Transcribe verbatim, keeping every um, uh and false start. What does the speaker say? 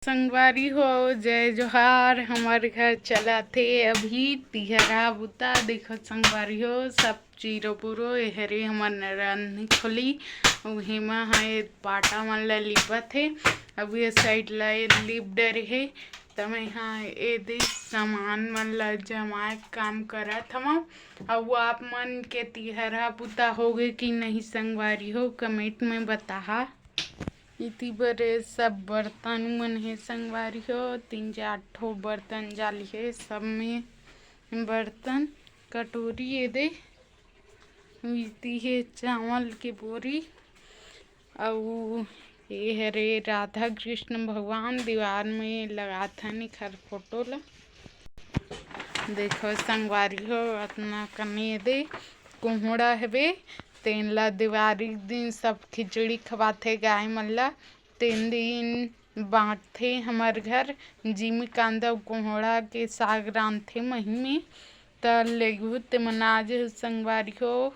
संगवारी हो, जय जोहार। हमर घर चलत हे अभी तिहरा बुता। देखो संगवारी हो, सब चीरो पुरो, एहरे हमर रांधनी खोली, उहेमा ह ए पाटा मन ल लिपत हे। अब ये साइड ल ए लिप डरे हे, त मैं ह ए दे सामान मन ल जमाए के काम करत हवं। अउ आप मन के तिहरा बुता होगे कि नहीं संगवारी हो, कमेंट में बताहा। इति बर ए सब बर्तन मन हे संगवारी हो, तीन चार ठो बर्तन जाली हे, सब में बर्तन कटोरी ए दे। इति हे चावल के बोरी, अउ ए हरे राधा कृष्ण भगवान दीवार में लगाथन एखर फोटो ल। देखो संगवारी हो, अतना कने ए दे कोहड़ा हवे, तेन ला दिवारी दिन सब खिचड़ी खवाथे गाय मन ला। तीन दिन बांटथे हमर घर। जिमी कांदा अउ कोहड़ा के साग रांधथे मही में। त लेगहू ते मन आ जहू संगवारी हो,